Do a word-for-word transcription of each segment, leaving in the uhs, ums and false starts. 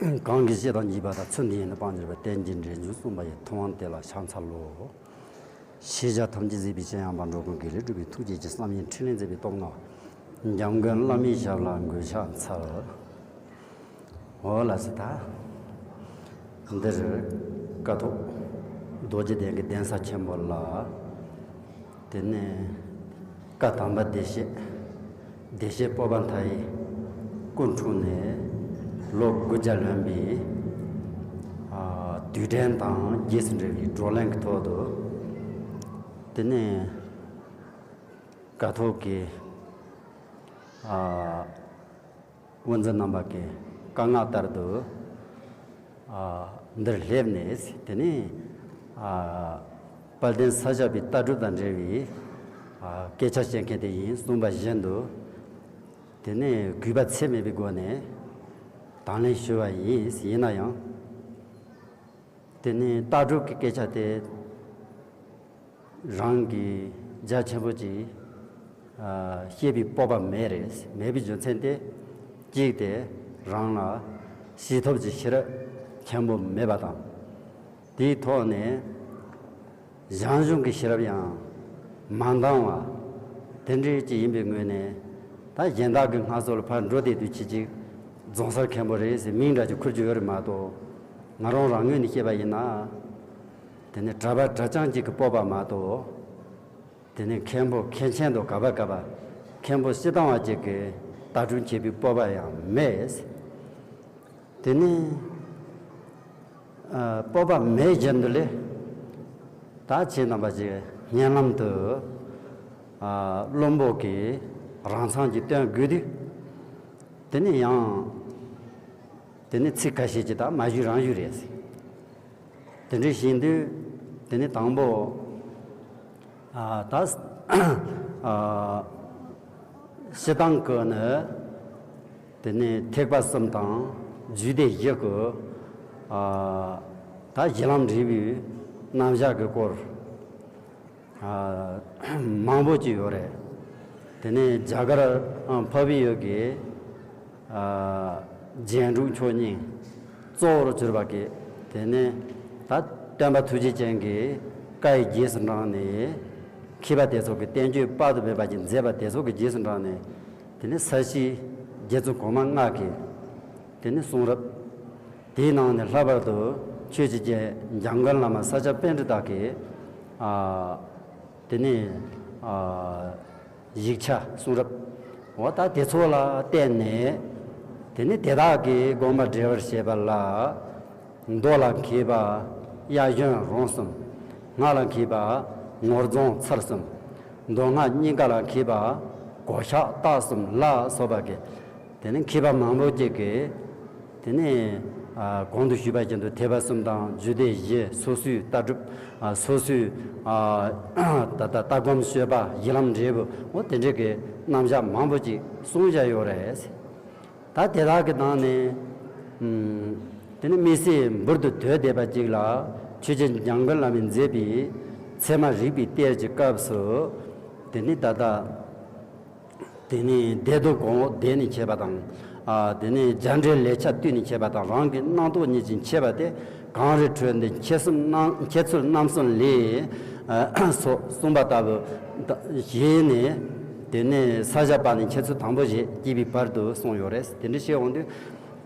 གང་གིས་ཞེ་སྡང་བགྱིས་པ་དང་། ཚུལ་འདི་ཡིས་ནི་སྤང་གྱུར་པ། རྟེན་ཅིང་འབྲེལ་འབྱུང་གསུམ་པ་ཡི། ཐུབ་དབང་དེ་ལ་ཕྱག་འཚལ་ལོ། ཤེས་བྱ་ཐམས་ཅད་གཟིགས་པའི་སྤྱན་ཡངས་པ། འགྲོ་ཀུན་དགེ་ལེགས་སྒྲུབ་པའི་ཐུགས་རྗེ་ཅན། བསམ་ཡས་འཕྲིན་ལས་མཛད་པའི་སྟོབས་མངའ། འཇམ་མགོན་བླ་མའི་ཞབས་ལ་གུས་ཕྱག་འཚལ། འོ་ལགས་སོ། ད་འདིར་ཀཿཐོག་རྡོ་རྗེ་གདན་གྱི་གདན་ས་ཆེན་པོ་ལ། དེ་ནས་བཀའ་དམ་པ་བདེ་གཤེགས། བདེ་གཤེགས་སྤོབས་པ་མཐའ་ཡས་སྐུ་འཁྲུངས་ནས་ལོ་དགུ་བརྒྱ་ལོན་པའི་ཨ་དུས་དྲན་དང་རྗེས་སུ་འབྲེལ་བའི་བགྲོ་གླེང་གི་ཐོག་ཏུ། དེ་ནས་ཀཿཐོག་གི་ཨ་དབུ་འཛིན་རྣམ་པ་གི་བཀའ་མངགས་ལྟར་དུ། ཨ་འདིར་སླེབས་ནས། དེ་ནས་ཨ་དཔལ་ལྡན་ས་སྐྱ་པའི་ལྟ་གྲུབ་དང་འབྲེལ་བའི་ཨ་སྐད་ཆ་བཤད་མཁན་དེ་ཡིན་གསུངས་པ་བཞིན་དུ། དེ་ནས་གུས་པ་ཚད་མེད་པའི་སྒོ་ནས་དང་ལེན་ཞུ་བ་ཡིན། ཡིན་ན་ཡང་། དེ་ནས་ལྟ་གྲུབ་ཀྱི་སྐད་ཆ་དེ་རང་གིས་རྒྱ་ཆེན་པོ་ཅིག་ཨ་བཤད་པའི་སྤོབས་པ་མེད་རེད། མེད་པའི་རྒྱུ་མཚན་དེ། གཅིག་དེ་རང་ལ་ཤེས་ཐོབ་ཀྱི་ཤེས་རབ་ཆེན་པོ་མེད་པ་དང་། དེའི་ཐོག་ནས་གཞན་གཞུང་གི་ཤེས་རབ་ཡང་མ་འདང་བ་དེ་འདྲའི་ཅིག་ཡིན་པའི་ངོས་ནས། ད་གཞན་དག་གི་སྔ་སོར་ཕར་འགྲོ་བསྡད་དུས་ཁྱེད་ཅིག་རྫོང་སར་མཁན་པོ་རེད་ཟེར་མིང་འདྲ་ཅིག་ཁུར་རྒྱུ་ཡོད་རེད་མ་གཏོགས། ང་རང་རང་ངོས་ནས་བཤད་པ་ཡིན་ན། དེ་ནི་གྲྭ་པ་གྲྭ་རྐྱང་གཅིག་གི་སྤོབས་པ་མ་གཏོགས། དེ་ནི་མཁན་པོ་མཁན་ཆེན་དུ་ག་པ་ག་པ་མཁན་པོ་སྤྱིར་བཏང་བ་ཅིག་གི་ལྟ་གྲུབ་བྱེད་པའི་སྤོབས་པ་ཡང་མེད། དེ་ནི་ཨ་སྤོབས་པ་མེད་བཞིན་དུ་ལས། ད་ཁྱེད་རྣམ་པ་ཅིག་སྙན་ལམ་དུ་ཨ་བློན་པོ་གིས་རང་མཚང་ཅིག་སྟོན་དགོས་དུས། དེ་ནི་ཡང་དེ་ནི་ཚིག་ཁ་ཤས་ཅིག་ད་མ་ཞུ་རང་ཞུ་རེད། དེ་འདྲ་བྱེད་དུས། དེ་ནི་དང་པོ། ཨ་ད་ཨ་སྤྱིར་བཏང་གི་ནི། དེ་ནི་ཐེག་པ་གསུམ་དང་རྒྱུད་སྡེ་བཞི་གི་ཨ་ད་གཞི་ལམ་འབྲས་བུའི་རྣམ་གཞག་གི་སྐོར་ཨ་མང་པོ་ཅིག་ཡོད་རེད། དེ་ནས་རྒྱ་གར་ཨ་འཕགས་པའི་ཡུལ་གྱི་ཨ་རྒྱན་དྲུག་མཆོག་གཉིས་གཙོ་བོར་གྱུར་པ་གི། དེ་ནས་ད་སྟོན་པ་ཐུགས་རྗེ་ཅན་གྱི་བཀའ་ཡི་རྗེས་སུ་འབྲངས་ནས། མཁས་པ་དེ་ཚོ་གི་བསྟན་བཅོས་དཔག་ཏུ་མེད་པ་ཅིག་མཛད་པ་དེ་ཚོ་གི་རྗེས་སུ་འབྲངས་ནས། དེ་ནས་ས་གཞི་རྗེ་བཙུན་གོང་མ་ལྔ་གི་དེ་ནས་གསུང་རབ། དེའི་ནང་ནས་ལྷག་པར་དུ་ཆོས་ཀྱི་རྒྱལ་འཇམ་མགོན་བླ་མ་ས་སྐྱ་པཎྜི་ཏ་གི་ཨ་དེ་ནས་ཨ་ཡིག་ཆ་གསུང་རབ། འོ་ད་དེ་ཚོ་ལ་བརྟེན་ནས། དེ་ནས་དེ་དག་གི་དགོངས་པ་འགྲེལ་བར་བྱེད་པ་ལ། མདོ་ལ་མཁས་པ་དབྱར་གཞོན་རོང་གསུམ། སྔགས་ལ་མཁས་པ་ངོར་རྫོང་ཚར་གསུམ། མདོ་སྔགས་གཉིས་ཀ་ལ་མཁས་པ་གོ་ཤཱཀ་སྟག་གསུམ་ལ་སོགས་པ་གི། དེ་ནས་མཁས་པ་མང་པོ་ཅིག་གིས། དེ་ནས་ཨ་གོང་དུ་ཞུས་པ་བཞིན་དུ་ཐེག་པ་གསུམ་དང་རྒྱུད་སྡེ་བཞི། སོ་སོའི་ལྟ་གྲུབ། ཨ་སོ་སོའི་ཨ་ད་ལྟ་ལྟ་སྒོམ་སྤྱོད་པ། གཞི་ལམ་འབྲས་བུ། འོ་དེ་འདྲའི་གི་རྣམ་གཞག་མང་པོ་ཅིག་གསུངས་བཞག་ཡོད་རེད། ད་དེ་དག་གི་ནང་ནས་ཨུམ་དེ་ནས་དམིགས་བསལ་འབུར་དུ་དོད་བསྡད་པ་ཅིག་ལ། ཆོས་རྒྱལ་འཇམ་མགོན་བླ་མས་མཛད་པའི་ཚད་མ་རིགས་པའི་གཏེར་གྱི་སྐབས་སུ། དེ་ནས་ད་ལྟ་དེ་ནས་སྡེ་བདུན་གོང་འོག་བསྡུས་ནས་འཆད་པ་དང་། ཨ་དེ་ནས་རྒྱ་འགྲེལ་ལེགས་ཆ་བཏུས་ནས་འཆད་པ་དང་། རང་གི་རྣམ་རྟོག་ཉིད་ཀྱིས་འཆད་པ་སྟེ། གངས་རི་ཁྲོད་འདི་འཁྱེར་གསུམ་རྣམ། འཁྱེར་ཚུལ་རྣམ་གསུམ་ལས་སོགས་གསུངས་པ་ལྟ་བུ་བཞེད་ནས། དེ་ནས་ས་བྱ་པ་ནས་འཁྱེར་ཚུལ་དང་པོ་བཞེད་ཅེས་པའི་བར་དུ་གསུངས་ཡོད་རེད། དེ་འདྲ་བཤད་འོང་དུས།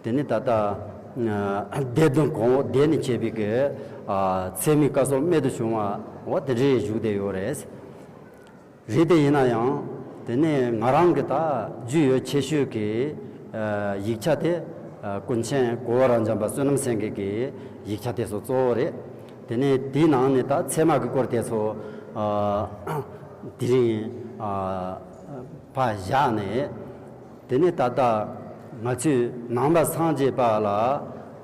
དེ་ནས་ད་ལྟ་ཨ་སྡེ་བདུན་གོང་འོག་བསྡུས་ནས་འཆད་པའི་གི་ཨ་ཚད་མའི་སྐབས་སུ་རྨད་དུ་བྱུང་བ་འོ་དེ་འདྲ་བཞུགས་བསྡད་ཡོད་རེད། རེད་དེ་ཡིན་ན་ཡང་། དེ་ནས་ང་རང་གི་ད་རྒྱུས་ཡོད་ཆེ་ཤོས་ཀྱི་ཨ་ཡིག་ཆ་དེ། ཨ་ཀུན་མཁྱེན་གོ་བོ་རབ་འབྱམས་པ་བསོད་ནམས་སེང་གེ་གི་ཡིག་ཆ་དེ་ཚོ་གཙོ་བོ་རེད། དེ་ནས་དེའི་ནང་ནས་ད་ཚད་མ་གི་སྐོར་དེ་ཚོ་ཨ་དེ་རིང་ཨ་ཕར་བཞག་ནས། དེ་ནས་ད་ལྟ་ང་ཚོས་ནང་པ་སངས་རྒྱས་པ་ལ།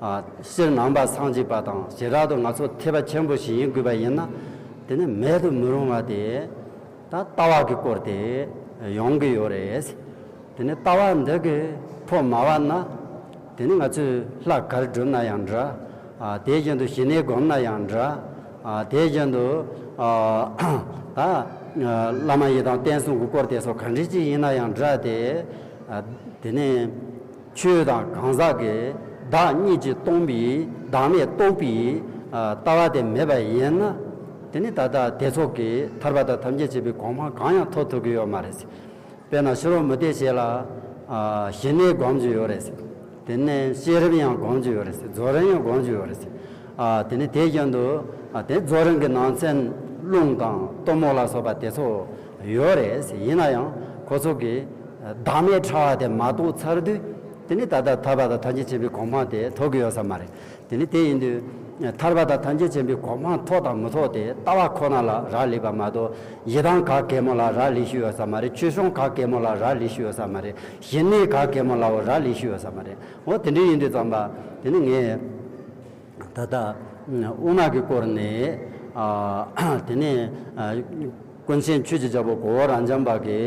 ཨ་སྤྱིར་ནང་པ་སངས་རྒྱས་པ་དང་བྱེ་བྲག་ཏུ་ང་ཚོ་ཐེག་པ་ཆེན་པོ་ཞིག་ཡིན་དགོས་པ་ཡིན་ན། དེ་ནི་མེད་དུ་མི་རུང་བ་དེ། ད་ལྟ་བ་གི་སྐོར་དེ་ཡོང་གི་ཡོད་རེད། དེ་ནི་ལྟ་བ་འདི་གི་ཕོ་མ་བ་ན། དེ་ནི་ང་ཚོས་ལྷ་གར་སྒྲུབ་ན་ཡང་འདྲ། ཨ་དེ་བཞིན་དུ་ཞི་གནས་སྒོམ་ན་ཡང་འདྲ། ཨ་དེ་བཞིན་དུ་ཨ་ད་བླ་མ་ཡི་དམ་བསྟན་སྲུང་གི་སྐོར་དེ་ཚོ་ག་འདྲ་ཅིག་ཡིན་ན་ཡང་འདྲ་སྟེ། ཨ་དེ་ནས་ཆོས་དང་གང་ཟག་གི་ བདག་གཉིས་ཀྱིས་སྟོང་པའི་བདག་མེད་རྟོགས་པའི་ལྟ་བ་དེ་མེད་པ་ཡིན་ན། དེ་ནི་ད་ལྟ་དེ་ཚོགས་ཀྱི་ཐར་པ་དང་ཐམས་ཅད་མཁྱེན་པའི་གོ་འཕང་གང་ཡང་ཐོབ་ཐུབ་ཀྱི་ཡོད་མ་རེད། དཔེར་ན་ཕྱི་རོལ་མུ་སྟེགས་བྱེད་ལ་ཞི་གནས་སྒོམ་རྒྱུ་ཡོད་རེད། དེ་ནས་བསྐྱེད་རིམ་ཡང་སྒོམ་རྒྱུ་ཡོད་རེད། རྫོགས་རིམ་ཡང་སྒོམ་རྒྱུ་ཡོད་རེད། དེ་ནི་དེ་བཞིན་དུ་དེ་རྫོགས་རིམ་གྱི་ནང་ཚན་རླུང་དང་གཏུམ་མོ་ལ་སོགས་པ་དེ་ཚོ་ཡོད་རེད། ཡིན་ན་ཡང་ཁོ་ཚོ་གི་བདག་མེད་ཕྲ་བ་དེ་མ་རྟོགས་ཚར་དུས། དེ་ནི་ད་ལྟ་ཐར་པ་དང་ཐམས་ཅད་མཁྱེན་པའི་གོ་འཕང་དེ་ཐོབ་ཀྱི་ཡོད་ས་མ་རེད། དེ་ནི་དེ་ཡིན་དུས་ཐར་པ་དང་ཐམས་ཅད་མཁྱེན་པའི་གོ་འཕང་ཐོབ་དང་མི་ཐོབ་དེ་ལྟ་བ་ཁོ་ན་ལ་རག་ལས་པ་མ་གཏོགས། ཡི་དམ་ག་གེ་མོ་ལ་རག་ལས་ཤེས་ཡོད་ས་མ་རེད། ཆོས་སྐྱོང་ག་གེ་མོ་ལ་རག་ལས་ཤེས་ཡོད་ས་མ་རེད། ཞི་གནས་ག་གེ་མོ་ལའོ་རག་ལས་ཤེས་ཡོད་ས་མ་རེད། འོ་དེ་འདྲ་ཡིན་དུས་ཙམ་པ་དེ་ནི་ངས་ད་ལྟ་དབུ་མ་གི་སྐོར་ནས་ཨ་དེ་ནས་ཨ་ཀུན་མཁྱེན་ཆོས་ཀྱི་རྒྱལ་པོ་གོ་བོ་རབ་འབྱམས་པ་གི་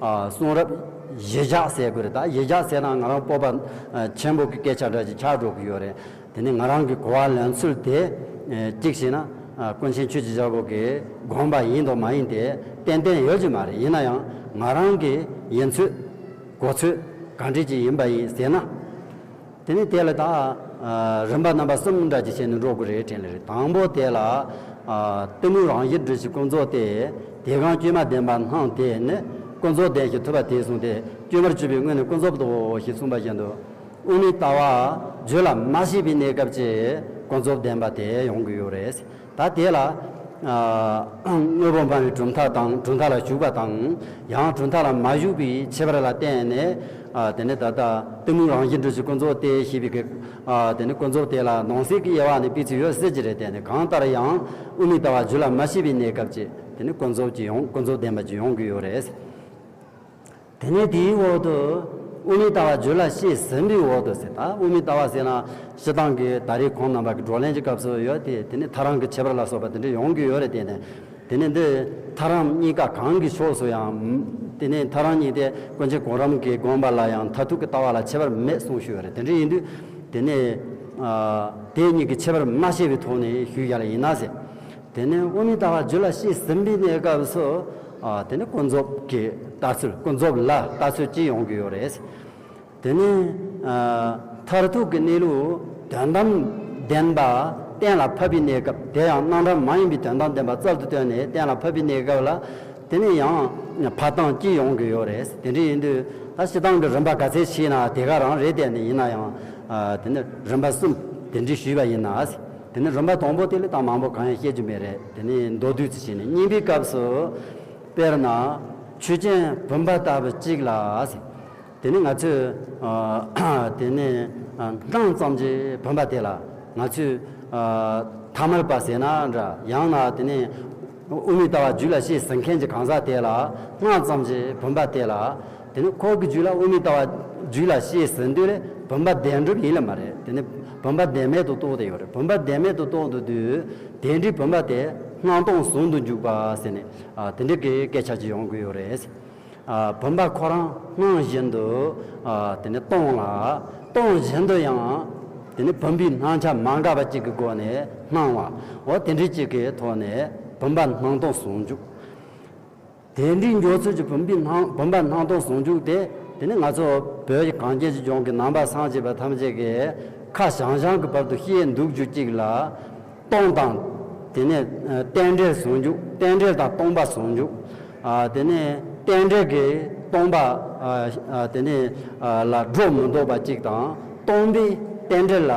ཨ་གསུང་རབ་གཞི་བཞག་ཟེར་དགོས་རེད། ད་གཞི་བཞག་ཟེར་ན་ང་རང་སྤོབས་པ་ཆེན་པོ་གི་སྐད་ཆ་འདྲ་ཞིག་ཆགས་འགྲོ་གི་ཡོད་རེད། དེ་ནི་ང་རང་གི་གོ་བ་ལེན་ཚུལ་དེ་གཅིག་བྱས་ན་ཀུན་མཁྱེན་ཆོས་ཀྱི་རྒྱལ་པོ་གི་དགོངས་པ་ཡིན་དང་མ་ཡིན་དེ་ཏན་ཏན་ཡོད་ཀྱི་མ་རེད། ཡིན་ན་ཡང་ང་རང་གི་ཡིན་ཚོད་གོ་ཚོད་ག་འདྲ་ཅིག་ཡིན་པ་ཡིན་ཟེར་ན། དེ་ནས་དེ་ལ་ད་རིམ་པ་རྣམ་པ་གསུམ་འདྲ་ཅིག་བྱས་ནས་འགྲོ་དགོས་རེད་དྲན་ལེ་རེད། དང་པོ་དེ་ལ་གཏི་མུག་རང་བཞིན་སྒྲིབ་བྱེད་ཀུན་རྫོབ་སྟེ། དེ་གང་བཅོས་མ་བདེན་པ་སྣང་དེ་ནི། ཀུན་རྫོབ་བདེན་ཞེས་ཐུབ་པ་དེས་གསུངས་ཏེ། བཅོས་མར་གྱུར་པའི་དངོས་ནི་ཀུན་རྫོབ་ཏོ་ཞེས་གསུངས་པ་བཞིན་དུ། དབུ་མའི་ལྟ་བ་རྒྱུད་ལ་མ་སྐྱེས་པའི་གནས་སྐབས་ཀྱི་ཀུན་རྫོབ་བདེན་པ་དེ་ཡོང་གི་ཡོད་རེད། ད་དེ་ལ་དངོས་པོ་འཕངས་པའི་གྲུབ་མཐའ་དང་གྲུབ་མཐའ་ལ་ཞུགས་པ་དང་། ཡང་གྲུབ་མཐའ་ལ་མ་ཞུགས་པའི་ཁྱད་པར་ལ་བརྟེན་ནས། དེ་ནི་ད་ལྟ་གཏི་མུག་རང་བཞིན་སྒྲིབ་བྱེད་ཀུན་རྫོབ་སྟེ་ཞེས་པའི་གི། དེ་ནི་ཀུན་རྫོབ་དེ་ལ་ནང་གསེས་ཀྱི་དབྱེ་བ་ནི་སྤེལ་ཚུལ་ཡོད་སྲིད་ཀྱི་རེད། དེ་ནི་གང་ལྟར་ཡང་དབུ་མའི་ལྟ་བ་རྒྱུད་ལ་མ་སྐྱེས་པའི་གནས་སྐབས་ཀྱི་དེ་ནི་ཀུན་རྫོབ་ཀྱི་ཡོང་ཀུན་རྫོབ་བདེན་པ་ཀྱི་ཡོང་གི་ཡོད་རེད། དེ་ནས་དེའི་འོག་ཏུ་དབུ་མའི་ལྟ་བ་རྒྱུད་ལ་སྐྱེས་ཟིན་པའི་འོག་ཏུ་ཟེར། ད་དབུ་མའི་ལྟ་བ་ཟེར་ན་སྤྱིར་བཏང་གི་ད་རེས་ཁོང་རྣམ་པ་གི་བགྲོ་གླེང་གི་སྐབས་སུ་ཡོད་དེ། དེ་ནས་ཐལ་རང་གི་ཁྱད་པར་ལ་སོགས་པ་དེ་འདྲ་ཡོང་གི་ཡོད་རེད། དེ་ནས་དེ་ནས་འདི་ཐལ་རང་གཉིས་ཀ་གང་གི་ཕྱོགས་སུ་ཡང་། དེ་ནས་ཐལ་རང་གཉིས་དེ་ཀུན་མཁྱེན་གོ་རམས་ཀྱི་དགོངས་པ་ལ་ཡང་མཐར་ཐུག་གི་ལྟ་བ་ལ་ཁྱད་པར་མེད་གསུངས་ཞུས་ཡོད་རེད། དེ་འདྲ་ཡིན་དུས་དེ་ནས་དེ་གཉིས་ཀྱི་ཁྱད་པར་མ་ཕྱེ་བའི་ཐོག་ནས་ཞུས་ཡ་ལ་ཡིན་ན་ཟེར། དེ་ནས་དབུ་མའི་ལྟ་བ་རྒྱུད་ལ་སྐྱེས་ཟིན་པའི་གནས་སྐབས་སུ། དེ་ནས་ཀུན་རྫོབ་ཀྱི་ལྟ་ཚུལ། ཀུན་རྫོབ་ལ་ལྟ་ཚུལ་གཅིག་ཡོང་གི་ཡོད་རེད། དེ་ནས་མཐར་ཐུག་གི་གནས་ལུགས་དོན་དམ་བདེན་པ་གཏན་ལ་ཕབ་པའི་གནས་སྐབས། དེ་ཡང་རྣམ་གྲངས་མ་ཡིན་པའི་དོན་དམ་བདེན་པ་རྩལ་དུ་བཏོན་ནས་གཏན་ལ་ཕབ་པའི་གནས་སྐབས་ལ། དེ་ནས་ཡང་ཕར་ལྟ་སྟངས་གཅིག་ཡོང་གི་ཡོད་རེད། དེ་འདྲ་ཡིན་དུས་ད་སྤྱིར་བཏང་གི་རིམ་པ་ག་ཚད་ཕྱེ་ན་དེ་ག་རང་རེད། དེ་ནས་ཡིན་ན་ཡང་། དེ་ནས་རིམ་པ་གསུམ་དེ་འདྲ་ཞུས་པ་ཡིན་ན། དེ་ནས་རིམ་པ་དང་པོ་དེ་ལས་ད་མང་པོ་གང་ཡང་བཤད་རྒྱུ་མེད་རེད། དེ་ནས་མདོར་བསྡུས་ཙམ་བྱས་ནས་གཉིས་པའི་སྐབས་སུ། དཔེར་ན་ཆོས་ཅན་བུམ་པ་ལྟ་བུ་གཅིག་ལ། དེ་ནས་ང་ཚོས་དེ་ནས་སྣང་ཙམ་གྱི་བུམ་པ་དེ་ལ་ང་ཚོས་ཐ་མལ་པ་ཟེར་ན་འདྲ། ཡང་ན་དེ་ནས་དབུ་མའི་ལྟ་བ་རྒྱུད་ལ་སྐྱེས་ཟིན་མཁན་གྱི་གང་ཟག་དེ་ལ་སྣང་ཙམ་གྱི་བུམ་པ་དེ་ལ། དེ་ནི་ཁོ་གི་རྒྱུད་ལ་དབུ་མའི་ལྟ་བ་རྒྱུད་ལ་སྐྱེས་ཟིན་དུས་ལས་བུམ་པ་བདེན་གྲུབ་ཡིན་ལ་མ་རེད། དེ་ནི་བུམ་པ་བདེན་མེད་དུ་རྟོགས་ཏེ་ཡོད་རེད། བུམ་པ་བདེན་མེད་དུ་རྟོགས་འདུག་དུས་དེ་འདྲའི་བུམ་པ་དེ་སྣང་སྟོང་ཟུང་དུ་འཇུག་པ་ཟེར་ནས་དེ་འདྲའི་གི་སྐད་ཆ་ཅིག་ཡོང་གི་ཡོད་རེད། བུམ་པ་ཁོ་རང་སྣང་བཞིན་དུ་དེ་ནི་སྟོང་ལ། སྟོང་བཞིན་དུ་ཡང་དེ་ནི་བུམ་པའི་སྣང་ཆ་མ་འགགས་པ་ཅིག་གི་སྒོ་ནས་སྣང་བ། འོ་དེ་འདྲའི་ཅིག་གི་ཐོག་ནས་བུམ་པ་སྣང་སྟོང་ཟུང་འཇུག་དེ་འདྲའི་འཇོག་ཚུལ་གྱི་བུམ་པའི་སྣང་བུམ་པ་སྣང་སྟོང་ཟུང་འཇུག་དེ། དེ་ནི་ང་ཚོ་བོད་ཀྱི་གངས་ཅན་གྱི་ལྗོངས་ཀྱི་ནང་པ་སངས་རྒྱས་པ་ཐམས་ཅད་ཀྱིས་ཁ་བྱང་བྱང་གི་བར་དུ་བཤད་འདུག་རྒྱུ་གཅིག་ལ། སྟོང་དང་། དེ་ནས་རྟེན་འབྲེལ་ཟུང་འཇུག་རྟེན་འབྲེལ་དང་སྟོང་པ་ཟུང་འཇུག་ཨ་དེ་ནས་རྟེན་འབྲེལ་གྱིས་སྟོང་པ་ཨ་ཨ་དེ་ནས་ཨ་ལ་སྒྲོ་མི་འདོགས་པ་གཅིག་དང་། སྟོང་པས་རྟེན་འབྲེལ་ལ་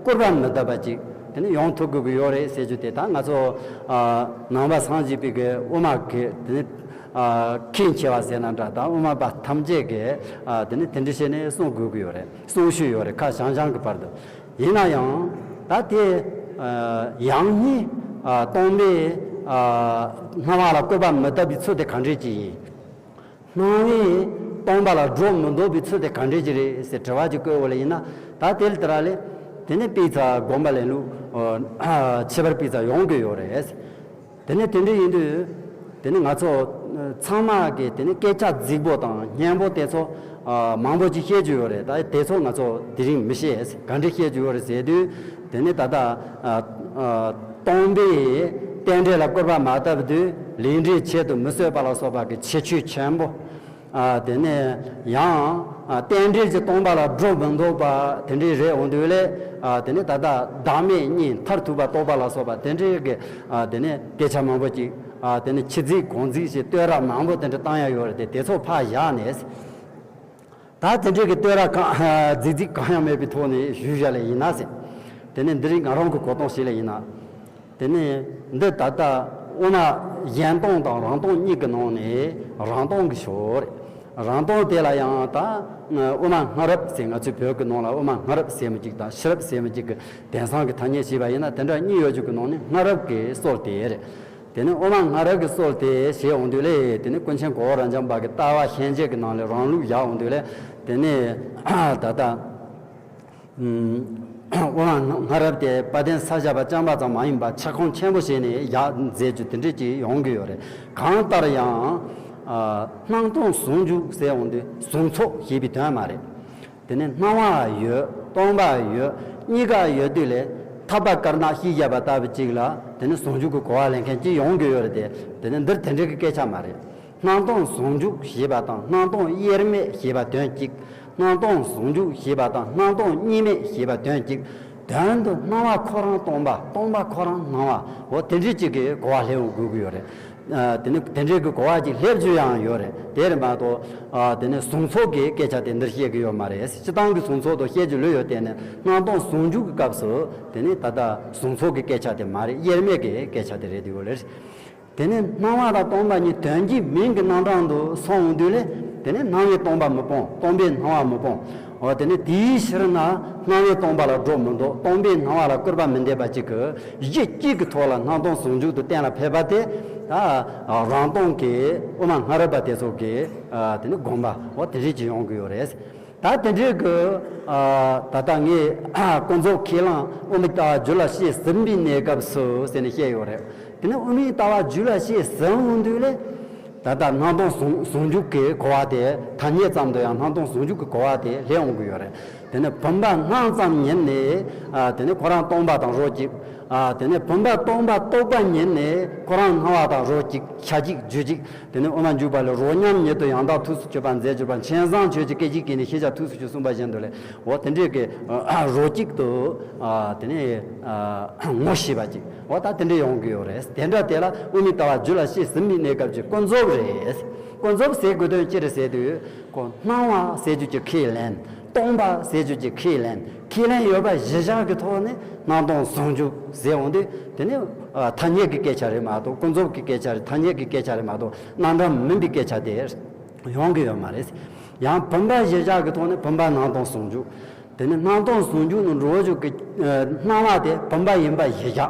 སྐུར་པ་མི་བཏབ་པ་གཅིག་དེ་ནི་ཡོང་ཐུབ་དགོས་ཀྱི་ཡོད་རེད་ཟེར་རྒྱུ་དེ། ད་ང་ཚོ་ཨ་ནང་པ་སངས་རྒྱས་པའི་གི་དབུ་མ་གི་དེ་ནི་ཨ་མཁན་ཆེ་བ་ཟེར་ན་འདྲ། ད་དབུ་མ་པ་ཐམས་ཅད་ཀྱིས་ཨ་དེ་ནི་དེ་འདྲ་བྱས་ནས་གསུང་དགོས་ཀྱི་ཡོད་རེད། གསུང་ཤོས་ཡོད་རེད། ཁ་བྱང་བྱང་གི་བར་དུ། ཡིན་ན་ཡང་ད་དེ་ཡང་སྙིང་སྟོང་པས་སྣང་བ་ལ་སྐུར་པ་མི་བཏབ་པའི་ཚུལ་དེ་ག་འདྲས་ཅིག་ཡིན། སྣང་བས་སྟོང་པ་ལ་སྒྲོ་མི་འདོགས་པའི་ཚུལ་དེ་ག་འདྲས་ཅིག་རེད་ཟེར་དྲི་བ་ཅིག་བཀོད་འོ་ལ་ཡིན་ན། ད་དེ་ལྟར་ལས་དེ་ནས་སྤུས་ཚད་སྒོམ་པ་ལེན་ལུགས་ཁྱད་པར་སྤུས་ཚད་ཡོང་གི་ཡོད་རེད། དེ་ནས་དེ་འདྲ་ཡིན་དུས་དེ་ནས་ང་ཚོ་ཚང་མ་གི་དེ་ནས་སྐད་ཆ་རྫིག་པོ་དང་སྙན་པོ་དེ་ཚོ་མང་པོ་ཅིག་བཤད་རྒྱུ་ཡོད་རེད། ད་དེ་ཚོ་ང་ཚོ་དེ་རིང་མི་བཤད། ག་འདྲ་བཤད་རྒྱུ་ཡོད་རེད་ཟེར་དུས་དེ་ནས་ད་ལྟ་སྟོང་པས་རྟེན་འབྲེལ་ལ་སྐུར་པ་མ་བཏབ་དུས་ལས་འབྲས་ཆེད་དུ་མི་བཟོད་པ་ལ་སོགས་པ་གི་ཁྱད་ཆོས་ཆེན་པོ། ཨ་དེ་ནས་ཡང་ཨ་རྟེན་འབྲེལ་གྱི་སྟོང་པ་ལ་སྒྲོ་མི་འདོགས་པ་དེ་འདྲའི་རེད་འོང་དུས་ལས། ཨ་དེ་ནས་ད་ལྟ་བདག་མེད་གཉིས་མཐར་ཐུག་པ་རྟོགས་པ་ལ་སོགས་པ་དེ་འདྲའི་གི་ཨ་དེ་ནས་སྐད་ཆ་མང་པོ་ཅིག་ཨ་དེ་ནས་ཕྱི་རྫིག་གོང་རྫིག་ཞེས་བསྟོད་ར་མང་པོ་དེ་འདྲ་བཏང་ཡ་ཡོད་རེད་དེ། དེ་ཚོ་ཕར་བཞག་ནས། ད་དེ་འདྲའི་གི་བསྟོད་ར་གང་རྫིག་རྫིག་གང་ཡང་མེད་པའི་ཐོག་ནས་ཞུས་བཞག་ལས་ཡིན་ན་ཟེར། དེ་ནས་འདི་རིགས་ང་རང་གི་གོ་སྟངས་ཤིག་ལས་ཡིན་ན། དེ་ནས་འདི་ད་ལྟ་དབུ་མ་གཞན་སྟོང་དང་རང་སྟོང་གཉིས་ཀྱི་ནང་ནས་རང་སྟོང་གི་ཕྱོགས་རེད། རང་སྟོང་དེ་ལ་ཡང་ད་དབུ་མ་སྔ་རབས་ཟེར། ང་ཚོའི་བོད་ཀྱི་ནང་ལ་དབུ་མ་སྔ་རབས་ཟེར་མི་གཅིག་དང་ཕྱི་རབས་ཟེར་མི་གཅིག་གི་དེང་སང་གི་ཐ་སྙད་བྱས་པ་ཡིན་ན། དེ་འདྲ་གཉིས་ཡོད་རྒྱུ་གི་ནང་ནས་སྔ་རབས་ཀྱི་སྲོལ་དེ་རེད། དེ་ནས་དབུ་མ་སྔ་རབས་ཀྱི་སྲོལ་དེ་བྱས་འོང་དུས་ལས། དེ་ནས་ཀུན་མཁྱེན་གོ་བོ་རབ་འབྱམས་པ་གི་ལྟ་བ་ཤན་འབྱེད་ཀྱི་ནང་ལས་རང་ལུགས་བཞག་འོང་དུས་ལས། དེ་ནས་ད་ལྟ་དབུ་མ་སྔ་རབས་དེ་དཔལ་ལྡན་ས་སྐྱ་པ་རྐྱང་པ་ཙམ་མ་ཡིན་པར་ཁྱབ་ཁོངས་ཆེན་པོ་བྱས་ནས་བཞག་མཛད་རྒྱུ་དེ་འདྲ་ཅིག་ཡོང་གི་ཡོད་རེད། གང་ལྟར་ཡང་སྣང་སྟོང་ཟུང་འཇུག་ཟེར་འོང་དུས་ཟུང་ཚོགས་ཞེས་པའི་དོན་མ་རེད། དེ་ནས་སྣང་བ་ཡོད། སྟོང་པ་ཡོད། གཉིས་ཀ་ཡོད་དུས་ལས། ཐབས་པ་དཀར་ནག་ཤེས་བྱ་བ་ལྟ་བུ་གཅིག་ལ་དེ་ནས་ཟུང་འཇུག་གི་གོ་བ་ལེན་མཁན་གཅིག་ཡོང་གི་ཡོད་རེད་དེ། དེ་ནས་འདིར་དེ་འདྲའི་གི་སྐད་ཆ་མ་རེད། སྣང་སྟོང་ཟུང་འཇུག་ཞེས་པ་དང་སྣང་སྟོང་དབྱེར་མེད་ཞེས་པ་དོན་གཅིག་སྣང་སྟོང་ཟུང་འཇུག་ཞེས་པ་དང་སྣང་སྟོང་གཉིས་མེད་ཞེས་པ་དོན་གཅིག་དོན་དུ་སྣང་བ་ཁོ་རང་སྟོང་པ། སྟོང་པ་ཁོ་རང་སྣང་བ། འོ་དེ་འདྲའི་གཅིག་གི་གོ་བ་སླེབས་འོང་དགོས་ཀྱི་ཡོད་རེད། ཨ་དེ་ནི་དེ་འདྲའི་གི་གོ་བ་ཅིག་སླེབས་རྒྱུ་ཡང་ཡོད་རེད། དེར་མ་གཏོགས་ཨ་དེ་ནི་ཟུང་ཚོགས་ཀྱི་སྐད་ཆ་དེ་འདིར་བཤད་ཀྱི་ཡོད་མ་རེད། སྤྱིར་བཏང་གི་ཟུང་ཚོགས་དང་བཤད་རྒྱུ་ལོས་ཡོད། དེ་ནི་སྣང་སྟོང་ཟུང་འཇུག་གི་སྐབས་སུ་དེ་ནི་ད་ལྟ་ཟུང་ཚོགས་ཀྱི་སྐད་ཆ་དེ་མ་རེད། དབྱེར་མེད་ཀྱི་སྐད་ཆ་དེ་རེད་དེ་ཡོད་ལེ། དེ་ནི་སྣང་བ་དང་སྟོང་པ་གཉིས་དོན་གཅིག་མིང་གི་རྣམ་གྲངས་དུ་སོང་འོང་དུས་ལས། དེ་ནི་སྣང་བས་སྟོང་པ་མི་སྤོང་། སྟོང་པས་སྣང་བ་མི་སྤོང་། འོ་དེ་ནི་དེའི་ཕྱིར་ན་སྣང་བས་སྟོང་པ་ལ་སྒྲོ་མི་འདོགས། སྟོང་པས་སྣང་བ་ལ་སྐུར་པ་མི་འདེབས་པ་གཅིག་གི་གཞི་གཅིག་གི་ཐོག་ལ་སྣང་སྟོང་ཟུང་འཇུག་ཏུ་གཏན་ལ་ཕེབས་པ་དེ། ད་རང་སྟོང་གི་དབུ་མ་སྔ་རབས་པ་དེ་ཚོ་གི་དེ་ནི་དགོངས་པ་འོ་དེ་རིགས་ཀྱི་ཡོང་གི་ཡོད་རེད། ད་དེ་འདྲའི་གི་ད་ལྟ་ངས་ཀུན་རྫོབ་ཁས་བླངས་དབུ་མའི་ལྟ་བ་རྒྱུད་ལ་སྐྱེས་ཟིན་པའི་གནས་སྐབས་སུ་ཟེར་ནས་བཤད་ཡོད་རེད། དེ་ནས་དབུ་མའི་ལྟ་བ་རྒྱུད་ལ་སྐྱེས་ཟིན་འོང་དུས་ལས། ད་ལྟ་སྣང་སྟོང་ཟུང་ཟུང་འཇུག་གི་གོ་བ་དེ་ཐ་སྙད་ཙམ་དུ་ཡང་སྣང་སྟོང་ཟུང་འཇུག་གི་གོ་བ་དེ་སླེབས་འོང་གི་ཡོད་རེད། དེ་ནས་བུམ་པ་སྣང་ཙམ་ཉིད་ནས། ཨ་དེ་ནས་ཁོ་རང་སྟོང་པ་དང་རོ་གཅིག་ཨ་དེ་ནས་བུམ་པ་སྟོང་པ་རྟོགས་པ་ཉིད་ནས་ཁོ་རང་སྣང་བ་དང་རོ་གཅིག་ཆ་གཅིག་རྒྱུ་གཅིག་དེ་ནས་དབུ་མ་འཇུག་པ་ལས། རོ་མཉམ་ཉིད་དུ་ཡང་དག་ཐུགས་སུ་ཆུད་པར་མཛད་གྱུར་པ། མཁྱེན་བཟང་ཆོས་ཀྱི་སྐད་ཅིག་གིས་ནི་ཤེས་བྱ་ཐུགས་སུ་ཆུད་གསུངས་པ་བཞིན་དུ་ལས། འོ་དེ་འདྲའི་གི་རོ་གཅིག་ཏུ་ཨ་དེ་ནས་ཨ་ངོ་ཤེས་པ་ཅིག་འོ་ད་དེ་འདྲ་ཡོང་གི་ཡོད་རེད། དེ་འདྲ་དེ་ལ་དབུ་མའི་ལྟ་བ་རྒྱུད་ལ་སྐྱེས་ཟིན་པའི་གནས་སྐབས་ཀྱི་ཀུན་རྫོབ་རེད། ཀུན་རྫོབ་ཟེར་དགོས་དོན་ཅི་རེད་ཟེར་དུས། ཁོ་སྣང་བ་ཟེར་རྒྱུ་ཅིག་ཁས་ལེན། སྟོང་པ་ཟེར་རྒྱུ་ཅིག་ཁས་ལེན། ཁས་ལེན་ཡོད་པ་གཞི་བཞག་གི་ཐོག་ནས་སྣང་སྟོང་ཟུང་འཇུག་ཟེར་འོང་དུས། དེ་ནི་ཨ་ཐ་སྙད་ཀྱི་སྐད་ཆ་རེད་མ་གཏོགས། ཀུན་རྫོབ་ཀྱི་སྐད་ཆ་རེད། ཐ་སྙད་ཀྱི་སྐད་ཆ་རེད་མ་གཏོགས། རྣམ་གྲངས་མིན་པའི་སྐད་ཆ་དེ་ཡོང་གི་ཡོད་མ་རེད། ཡང་བུམ་པ་གཞི་བཞག་གི་ཐོག་ནས་བུམ་པ་སྣང་སྟོང་ཟུང་འཇུག་དེ་ནི་སྣང་སྟོང་ཟུང་འཇུག་ནང་འགྲོ་འཇུག་གི་ཨ་སྣང་བ་དེ་བུམ་པ་ཡིན་པ་གཞི་བཞག་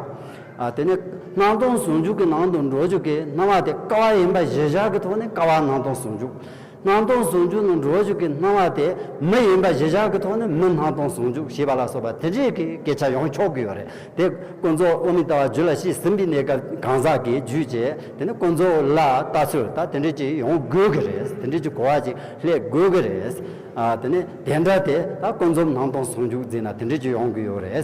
ཨ་དེ་ནི་སྣང་སྟོང་ཟུང་འཇུག་གི་ནང་དུ་འགྲོ་འཇུག་གི་སྣང་བ་དེ་ཀ་བ་ཡིན་པ་གཞི་བཞག་གི་ཐོག་ནས་ཀ་བ་སྣང་སྟོང་ཟུང་འཇུག་སྣང་སྟོང་ཟུང་འཇུག་ནང་འགྲོ་འཇུག་གི་སྣང་བ་དེ་མི་ཡིན་པ་གཞི་བཞག་གི་ཐོག་ནས་མི་སྣང་སྟོང་ཟུང་འཇུག་ཞེས་པ་ལ་སོགས་པ་དེ་འདྲའི་གི་སྐད་ཆ་ཡོང་ཆོག་གི་ཡོད་རེད། དེ་ཀུན་རྫོབ་དབུ་མའི་ལྟ་བ་རྒྱུད་ལ་སྐྱེས་ཟིན་པའི་གནས་སྐབས་གང་ཟག་གིས་བརྒྱུད་བྱས། དེ་ནི་ཀུན་རྫོབ་ལ་ལྟ་ཚུལ་ད་དེ་འདྲ་ཅིག་ཡོང་དགོས་ཀྱི་རེད། དེ་འདྲ་ཅིག་གོ་བ་ཅིག་སླེབས་དགོས་ཀྱི་རེད། ཨ་དེ་ནི་དེ་འདྲ་དེ་ད་ཀུན་རྫོབ་སྣང་སྟོང་ཟུང་འཇུག་ཟེར་ན་དེ་འདྲ་ཅིག་ཡོང་གི་ཡོད་རེད།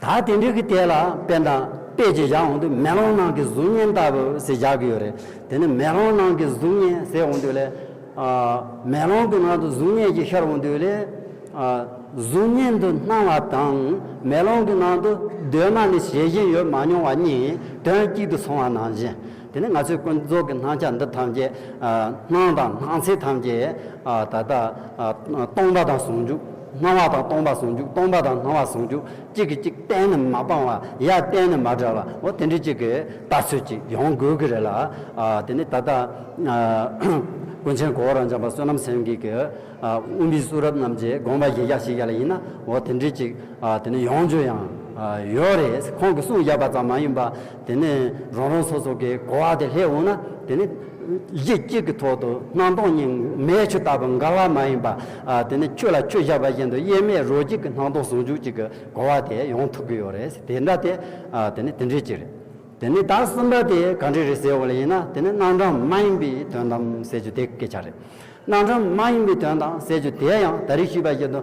ད་དེ་འདྲ་གི་དེ་ལ་དཔེ་དང་དཔེ་ཅིག་བཞག་འོང་དུས་མེ་ལོང་ནང་གི་གཟུགས་བརྙན་ལྟ་བུ་ཟེར་བཞག་གི་ཡོད་རེད། དེ་ནི་མེ་ལོང་ནང་གི་གཟུགས་བརྙན་ཟེར་འོང་དུས་ལས། ཨ་མེ་ལོང་གི་ནང་དུ་གཟུགས་བརྙན་ཅིག་ཤར་འོང་དུས་ལས། ཨ་གཟུགས་བརྙན་དུ་སྣང་བ་དང་མེ་ལོང་གི་ནང་དུ་གདོད་མ་ནས་བྱད་བཞིན་ཡོད་མ་མྱོང་བ་གཉིས་དོན་གཅིག་ཏུ་སོང་བ་ནང་བཞིན། དེ་ནི་ང་ཚོའི་ཀུན་རྫོབ་ཀྱི་སྣང་ཆ་འདི་ཐམས་ཅད་ཨ་སྣང་དང་སྣང་ཚད་ཐམས་ཅད་ཨ་ད་ལྟ་ཨ་སྟོང་པ་དང་ཟུང་འཇུག་སྣང་བ་དང་སྟོང་པ་ཟུང་འཇུག་སྟོང་པ་དང་སྣང་བ་ཟུང་འཇུག་གཅིག་གིས་གཅིག་གཏན་ནས་མ་སྤངས་པ། ཡ་གཏན་ནས་མ་བྲལ་བ། འོ་དེ་འདྲ་གཅིག་གི་ལྟ་ཚུལ་གཅིག་ཡོང་དགོས་ཀྱི་རེད་ལ། ཨ་དེ་ནི་ད་ལྟ་ཨ་ཀུན་མཁྱེན་གོ་བོ་རབ་འབྱམས་པ་བསོད་ནམས་སེང་གེ་གི་ཨ་དབུ་མའི་གཙུག་རབ་རྣམས་ཀྱི་དགོངས་པ་བཞི་བཞག་ཞིག་ཡ་ལ་ཡིན་ན། འོ་དེ་འདྲའི་ཅིག་ཨ་དེ་ནི་ཡོང་རྒྱུ་ཡང་ཨ་ཡོད་རེད། ཁོང་གིས་གསུངས་བཞག་པ་ཙམ་མ་ཡིན་པ། དེ་ནི་རང་རང་སོ་སོ་གི་གོ་བ་དེ་སླེབས་འོང་ན། དེ་ནི་གཞི་གཅིག་གི་ཐོག་ཏུ་སྣང་སྟོང་གཉིས་མེ་ཆུ་ལྟ་བུ་འགལ་བ་མ་ཡིན་པ། ཨ་དེ་ནི་ཆུ་ལ་ཆུ་བཞག་པ་བཞིན་དུ་དབྱེར་མེད་རོ་གཅིག་གི་སྣང་སྟོང་ཟུང་འཇུག་གཅིག་གི་གོ་བ་དེ་ཡོང་ཐུབ་ཀྱི་ཡོད་རེད། དེ་འདྲ་དེ་ཨ་དེ་ནི་དེ་འདྲའི་ཅིག་རེད། དེ་ནི་ད་གསུམ་པ་དེ་ག་འདྲ་རེད་ཟེར་བ་ལ་ཡིན་ན། དེ་ནི་རྣམ་གྲངས་མ་ཡིན་པའི་དོན་དམ་ཟེར་རྒྱུ་དེ་སྐད་ཆ་རེད། རྣམ་གྲངས་མ་ཡིན་པའི་དོན་དམ་ཟེར་རྒྱུ་དེ་ཡང་ད་རེས་ཞུས་པ་བཞིན་དུ།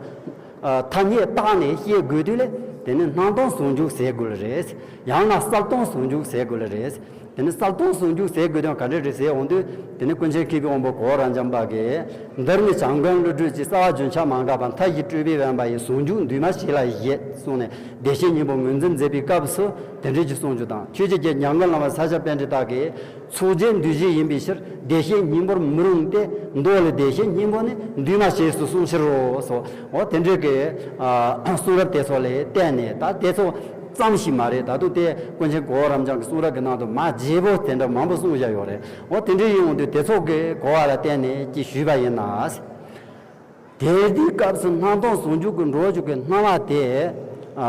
ཨ་ཐ་སྙད་བཏགས་ནས་བཤད་དགོས་དུས་ལས། དེ་ནི་སྣང་སྟོང་ཟུང་འཇུག་ཟེར་དགོས་ལེ་རེད། ཡང་ན་གསལ་སྟོང་ཟུང་འཇུག་ཟེར་དགོས་ལེ་རེད། དེ་ནི་གསལ་སྟོང་ཟུང་འཇུག་ཟེར་དགོས་དོན་ག་འདྲ་རེད་ཟེར་འོང་དུས། དེ་ནི་ཀུན་མཁྱེན་མཁས་པའི་དབང་པོ་གོ་བོ་རབ་འབྱམས་པ་གིས། འདིར་ནི་བྱམས་མགོན་བློ་གྲོས་ཀྱི། རྩ་བ་རྒྱུན་ཆགས་མ་འགགས་པ། མཐའ་བཞི་སྤྲོས་པས་དབེན་པ་ཡི། ཟུང་འཇུག་འདུས་མ་བྱས་ལ་བཞེད་གསུངས་ནས། བདེ་གཤེགས་སྙིང་པོ་ངོས་འཛིན་མཛད་པའི་སྐབས་སུ་དེ་འདྲའི་གི་གསུང་རྒྱུ་དང་། ཆོས་རྗེ་རྒྱལ་འཇམ་མགོན་བླ་མ་ས་སྐྱ་པཎྜི་ཏ་གིས། ཚོགས་རྒྱན་འདུས་བྱས་ཡིན་པའི་ཕྱིར། བདེ་གཤེགས་སྙིང་པོར་མི་རུང་སྟེ། མདོ་ལས་བདེ་གཤེགས་སྙིང་པོ་ནི། འདུས་མ་བྱས་སུ་གསུངས་ཕྱིར་རོ། སོགས་འོ་དེ་འདྲའི་གི་ཨ་གསུང་རབ་དེ་ཚོ་ལས་བརྟེན་ནས། ད་དེ་ཚོ་ཙམ་ཞིག་མ་རེད། ད་དུང་དེ་ཀུན་མཁྱེན་གོ་བོ་རབ་འབྱམས་ཀྱི་གསུང་རབ་ཀྱི་ནང་དུ་མ་བརྗེ་པོ་དེ་འདྲ་མང་པོ་གསུངས་བཞག་ཡོད་རེད། འོ་དེ་འདྲའི་ཡིན་འོང་དུས། དེ་ཚོ་གི་གོ་བ་ལ་བརྟེན་ནས་ཅིག་ཞུས་པ་ཡིན་ན། དེ་དུས་སྐབས་སུ་སྣང་སྟོང་ཟུང་འཇུག་གི་འགྲོ་རྒྱུ་གི་སྣང་བ་དེ། ཨ་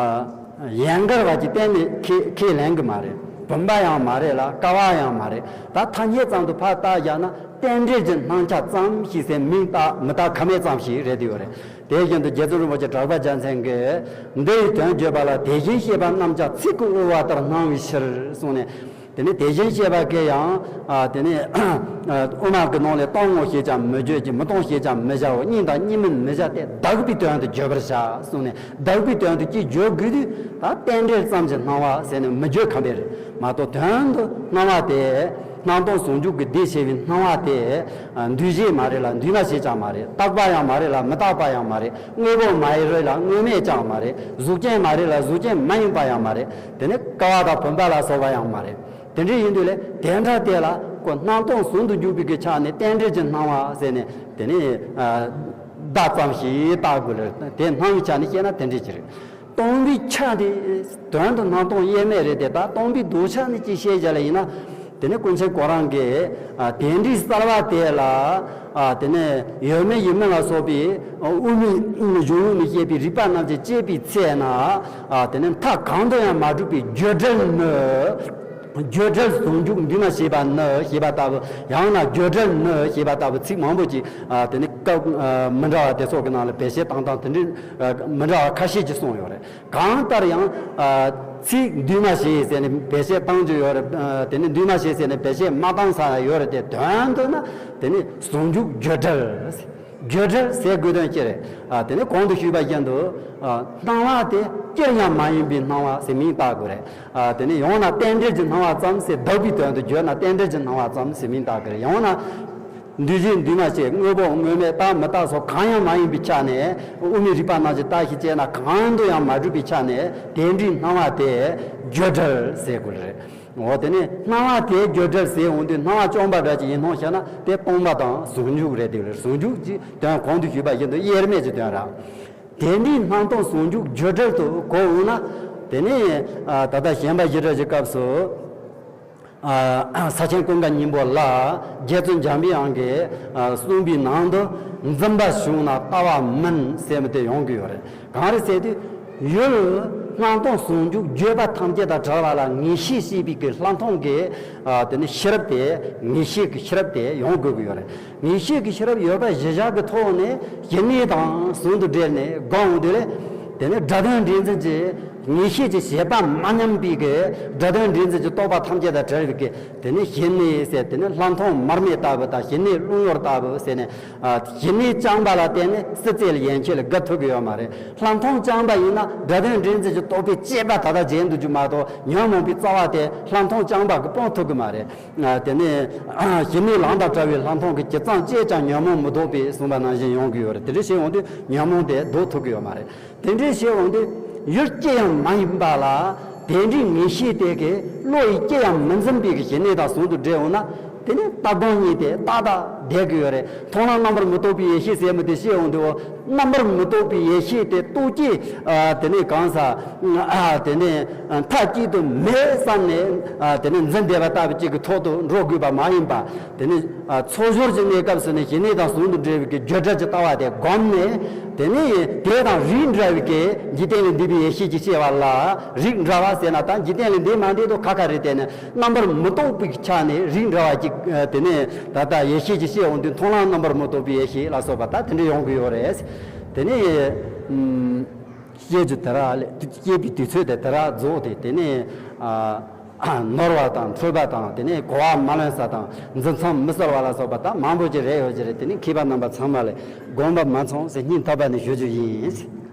ཡན་གར་བ་གྱིས་གཏན་ནས་ཁས་ཁས་ལེན་གི་མ་རེད། བུམ་པ་ཡང་མ་རེད་ལ། ཀ་བ་ཡང་མ་རེད། ད་ཐ་སྙད་ཙམ་དུ་ཕར་བཏགས་བཞག་ན། རྟེན་འབྲེལ་གྱི་སྣང་ཆ་ཙམ་ཞིག་ཟེར། མིང་བཏགས་མི་བཏགས་ཁ་མེད་ཙམ་ཞིག་རེད་དེ་ཡོད་རེད། དེ་བཞིན་དུ་རྗེ་བཙུན་རིན་པོ་ཆེ་གྲགས་པ་རྒྱལ་མཚན་གྱིས། འདི་ཡི་དོན་བརྗོད་པ་ལ། དེ་བཞིན་གཤེགས་པ་རྣམས་ཀྱང་། ཚིག་གིས་དབུལ་བ་ལྟར་སྣང་བའི་ཕྱིར་གསུངས་ནས། དེ་ནས་དེ་བཞིན་གཤེགས་པ་གིས་ཡང་། ཨ་དེ་ནས་དབུ་མ་གི་ནང་ལས་སྟོང་ངོ་ཞེས་ཀྱང་མི་བརྗོད་ཅིང་། མི་སྟོང་ཞེས་ཀྱང་མི་བྱའོ། གཉིས་དང་གཉིས་མིན་མི་བྱ་སྟེ། དག་པའི་དོན་དུ་བརྗོད་པར་བྱ་གསུངས་ནས། དག་པའི་དོན་དུ་ཅིག་བརྗོད་དགོས་དུས། ད་རྟེན་འབྲེལ་ཙམ་གྱི་སྣང་བ་ཟེར་ནས་མི་བརྗོད་ཁ་མེད་རེད་མ་གཏོགས། དོན་དུ་སྣང་བ་དེ། སྣང་སྟོང་ཟུང་འཇུག་གི་དེ་བྱས་པའི་སྣང་བ་དེ། ཨ་འདུས་བྱས་མ་རེད་ལ། འདུས་མ་བྱས་ཀྱང་མ་རེད། བཏགས་པ་ཡང་མ་རེད་ལ། མི་བཏགས་པ་ཡང་མ་རེད། དངོས་པོ་མ་ཡིན་རེད་ལ། དངོས་མེད་ཀྱང་མ་རེད། གཟུགས་ཅན་མ་རེད་ལ། གཟུགས་ཅན་མ་ཡིན་པ་ཡང་མ་རེད། དེ་ནི་ཀ་བ་དང་བུམ་པ་ལ་སོགས་པ་ཡང་མ་རེད། དེ་འདྲ་ཡིན་དུས་ལས། དེ་འདྲ་དེ་ལ་ཁོ་སྣང་སྟོང་ཟུང་དུ་འཇུག་པའི་གི་ཆ་ནས། རྟེན་འབྲེལ་གྱི་སྣང་བ་ཟེར་ནས། དེ་ནི་ཨ་བརྡ་ཙམ་ཞིག་བཏགས་དགོས་ལ། དེ་སྣང་བའི་ཆ་ནས་བཤད་ན་དེ་འདྲ་ཅིག་རེད། སྟོང་པའི་ཆ་དེ་དོན་དུ་སྣང་སྟོང་དབྱེར་མེད་རེད་དེ། ད་སྟོང་པའི་ལྡོག་ཆ་ནས་ཅིག་བཤད་བྱ་ལ་ཡིན་ན། དེ་ནས་ཀུན་མཁྱེན་ཁོ་རང་གིས། ཨ་དེ་འདྲའི་གསལ་བ་དེ་ལ། ཨ་དེ་ནས་ཡོད་མེད་ཡིན་མིན་ལ་སོགས་པའི། ཨ་དབུ་མའི་གཞུང་ལུགས་ནས་བཤད་པའི་རིགས་པ་རྣམས་ཀྱིས་དཔྱད་པའི་ཚེ་ན། ཨ་དེ་ནས་མཐའ་གང་དུ་ཡང་མ་གྲུབ་པའི་བརྗོད་བྲལ་ནི། བརྗོད་བྲལ་ཟུང་འཇུག་འདུས་མ་བྱས་པ་ནི་ཞེས་པ་ལྟ་བུ། ཡང་ན་བརྗོད་བྲལ་ནི་ཞེས་པ་ལྟ་བུ་ཚིག་མང་པོ་ཅིག། ཨ་དེ་ནས་སྐབས་ཨ་མི་འདྲ་བ་དེ་ཚོ་གི་ནང་ལ་བེད་སྤྱོད་བཏང་སྟངས་དེ་འདྲའི་ཨ་མི་འདྲ་བ་ཁ་ཤས་ཅིག་གསུངས་ཡོད་རེད། གང་ལྟར་ཡང་། ཨ་ཚིག་འདུས་མ་བྱས་ཟེར་ནས་བེད་སྤྱོད་བཏང་རྒྱུ་ཡོད་རེད། ཨ་དེ་ནས་འདུས་མ་བྱས་ཟེར་ནས་བེད་སྤྱོད་མ་བཏང་ས་ཡོད་རེད་དེ། དོན་དུ་ན་དེ་ནི་ཟུང་འཇུག་བརྗོད་བྲལ། བརྗོད་བྲལ་ཟེར་དགོས་དོན་ཅི་རེད། ཨ་དེ་ནི་གོང་དུ་ཞུས་པ་བཞིན་དུ། ཨ་སྣང་བ་དེ་ཅིར་ཡང་མ་ཡིན་པའི་སྣང་བ་ཟེར་མིང་བཏགས་དགོས་རེད། ཨ་དེ་ནི་ཡང་ན་རྟེན་འབྲེལ་གྱི་སྣང་བ་ཙམ་ཟེར། བདག་པོའི་དོན་དུ་བརྗོད་ན་རྟེན་འབྲེལ་གྱི་སྣང་བ་ཙམ་ཟེར་མིང་བཏགས་དགོས་རེད། ཡང་ན། འདུས་བྱས་འདུས་མ་བྱས། དངོས་པོ་དངོས་མེད། རྟག་མི་རྟག་སོགས་གང་ཡང་མ་ཡིན་པའི་ཆ་ནས། དབུ་མའི་རིགས་པ་རྣམས་ཀྱིས་བརྟགས་ཤིང་དཔྱད་ན་གང་དུ་ཡང་མ་གྲུབ་པའི་ཆ་ནས། དེ་འདྲའི་སྣང་བ་དེ་བརྗོད་བྲལ་ཟེར་དགོས་རེད། འོ་དེ་ནས་སྣང་བ་དེ་བརྗོད་བྲལ་ཟེར་འོང་དུས། སྣང་བ་བཅོམ་པ་འདྲ་ཅིག་ཡིན་སྣང་བྱས་ན། དེ་སྟོང་པ་དང་ཟུང་འཇུག་རེད་དེ། ཟུང་འཇུག་གི་དོན་གོང་དུ་ཞུས་པ་བཞིན་དུ་དབྱེར་མེད་ཀྱི་དོན་རེད། དེ་འདྲའི་སྣང་སྟོང་ཟུང་འཇུག་བརྗོད་བྲལ་དུ་གོ་འོང་ན། དེ་ནས་ཨ་ད་ལྟ་བྱམས་པ་བཞི་སྒྲ་གི་སྐབས་སུ། ཨ་ས་ཆེན་ཀུན་དགའ་སྙིང་པོ་ལ་རྗེ་བཙུན་འཇམ་པའི་དབྱངས་ཀྱིས་ཨ་གསུངས་པའི་ནང་དུ། འཛིན་པ་ཞུགས་ན་ལྟ་བ་མིན་ཟེར་མི་དེ་ཡོང་གི་ཡོད་རེད། གང་རེད་ཟེར་དུས། ཡུལ་སྣང་སྟོང་ཟུང་འཇུག་བརྗོད་པ་ཐམས་ཅད་དང་བྲལ་བ་ལ་ངེས་ཤེས་ཞེས་པའི་གི་ལྷག་མཐོང་གི་ཨ་དེ་ནི་ཤེས་རབ་དེ། ངེས་ཤེས་ཀྱི་ཤེས་རབ་དེ་ཡོང་དགོས་ཀྱི་ཡོད་རེད། ངེས་ཤེས་ཀྱི་ཤེས་རབ་ཡོད་པ་གཞི་བཞག་གི་ཐོག་ནས་ཞི་གནས་དང་ཟུང་དུ་འབྲེལ་ནས་སྒོམ་འོང་དུས་ལས། དེ་ནས་སྒྲ་དོན་འདྲེས་འཛིན་གྱི་ངེས་ཤེས་ཀྱི་བྱེད་པ་མ་ཉམས་པའི་གི་སྒྲ་དོན་འདྲེས་འཛིན་གྱི་རྟོག་པ་ཐམས་ཅད་དང་བྲལ་བའི་གི། དེ་ནས་ཞི་གནས་ཟེར། དེ་ནས་ལྷག་མཐོང་མར་མེ་ལྟ་བུ་དང་། ཞི་གནས་རླུང་གཡོ་ལྟ་བུ་ཟེར་ནས། ཨ་ཞི་གནས་རྐྱང་པ་ལ་བརྟེན་ནས་སྲིད་རྩེ་ལ་ཡན་ཆད་ལ་བརྒལ་ཐུབ་ཀྱི་ཡོད་མ་རེད། ལྷག་མཐོང་རྐྱང་པ་ཡིན་ན་སྒྲ་དོན་འདྲེས་འཛིན་གྱི་རྟོག་པའི་དཔྱད་པ་ད་ལྟ་བྱས་འདུག་རྒྱུ་མ་གཏོགས། ཉོན་མོངས་པའི་རྩ་བ་དེ་ལྷག་མཐོང་རྐྱང་པ་གིས་སྤོང་ཐུབ་ཀྱི་མ་རེད། ཨ་དེ་ནས་ཞི་གནས་ལམ་དང་བྲལ་བའི་ལྷག་མཐོང་གིས་ཇི་ཙམ་དཔྱད་ཀྱང་ཉོན་མོངས་མི་ལྡོག་པའི་གསུངས་པ་ནང་བཞིན་ཡོང་གི་ཡོད་རེད། དེ་འདྲ་བྱས་འོང་དུས་ཉོན་མོངས་དེ་ལྡོག་ཐུབ་ཀྱི་ཡོད་མ་རེད། དེ་འདྲ་བྱས་འོང་དུས་ཡུལ་ཅི་ཡང་མ་ཡིན་པ་ལ་དེ་འདྲའི་ངེས་ཤེས་དེ་གིས་བློ་ཡིས་ཅི་ཡང་མི་འཛིན་པའི་གི་ཞི་གནས་དང་ཟུང་དུ་འབྲེལ་འོང་ན། དེ་ནི་ལྟ་སྒོམ་གཉིས་དེ་ཏག་ཏག་བསྡད་ཀྱི་ཡོད་རེད། མཐོང་ལམ་རྣམ་པར་མི་རྟོག་པའི་ཡེ་ཤེས་ཟེར་མི་དེ་བཤད་འོང་དུས། རྣམ་པར་མི་རྟོག་པའི་ཡེ་ཤེས་དེ་རྟོག་བཅས། ཨ་དེ་ནས་གང་ཟག་ཨ་དེ་ནས་མཐའ་གཅིག་ཏུ་མེད་བསམ་ནས། ཨ་དེ་ནས་འཛིན་བསྡད་པ་ལྟ་བུ་གཅིག་གི་ཐོག་ཏུ་འགྲོ་དགོས་པ་མ་ཡིན་པ། དེ་ནས་ཨ་ཚོགས་སྦྱོར་གྱི་གནས་སྐབས་སུ་ནི་ཞི་གནས་དང་ཟུང་དུ་འབྲེལ་བའི་གི་བརྗོད་བྲལ་གྱི་ལྟ་བ་དེ་བསྒོམས་ནས། དེ་ནས་དེ་དང་རིགས་འདྲ་བའི་གི་འཇིག་རྟེན་ལས་འདས་པའི་ཡེ་ཤེས་ཀྱི་སྐྱེ་བ་ལ། རིགས་འདྲ་བ་ཟེར་ན་ད་འཇིག་རྟེན་ལས་འདས་མ་འདས་དུ་ཁ་ཁ་རེད། དེ་ནི་རྣམ་པར་མི་རྟོག་པའི་ཆ་ནས་རིགས་འདྲ་བ་ཅིག། ཨ་དེ་ནས་ད་ལྟ་ཡེ་ཤེས་ཀྱི་སྐྱེ་འོང་དུས་མཐོང་ལམ་རྣམ་པར་མི་རྟོག་པའི་ཡེ་ཤེས་ལ་སོགས་པ་ད་དེ་འདྲ་ཡོང་གི་ཡོད་རེད། དེ་ནས་ཨུམ། སྐྱེ་རྒྱུ་དེ་ར་ལས། སྐྱེས་པའི་དུས་ཚོད་དེ་དེ་ར་རྫོགས་ཏེ། དེ་ནས་ཨ་ནོར་བ་དང་འཕྲོད་པ་དང་། དེ་ནས་གོ་བ་མ་ལོན་ས་དང་འཛིན་མཚམས་མི་གསལ་བ་ལ་སོགས་པ་ད་མང་པོ་ཅིག་རེད་ཡོད་ཀྱི་རེད། དེ་ནས་མཁས་པ་རྣམ་པ་ཚང་མ་ལས་དགོངས་པ་མ་ཚོམས་ཟེར་སྙིང་ཐག་པ་ནས་ཞུ་རྒྱུ་ཡིན།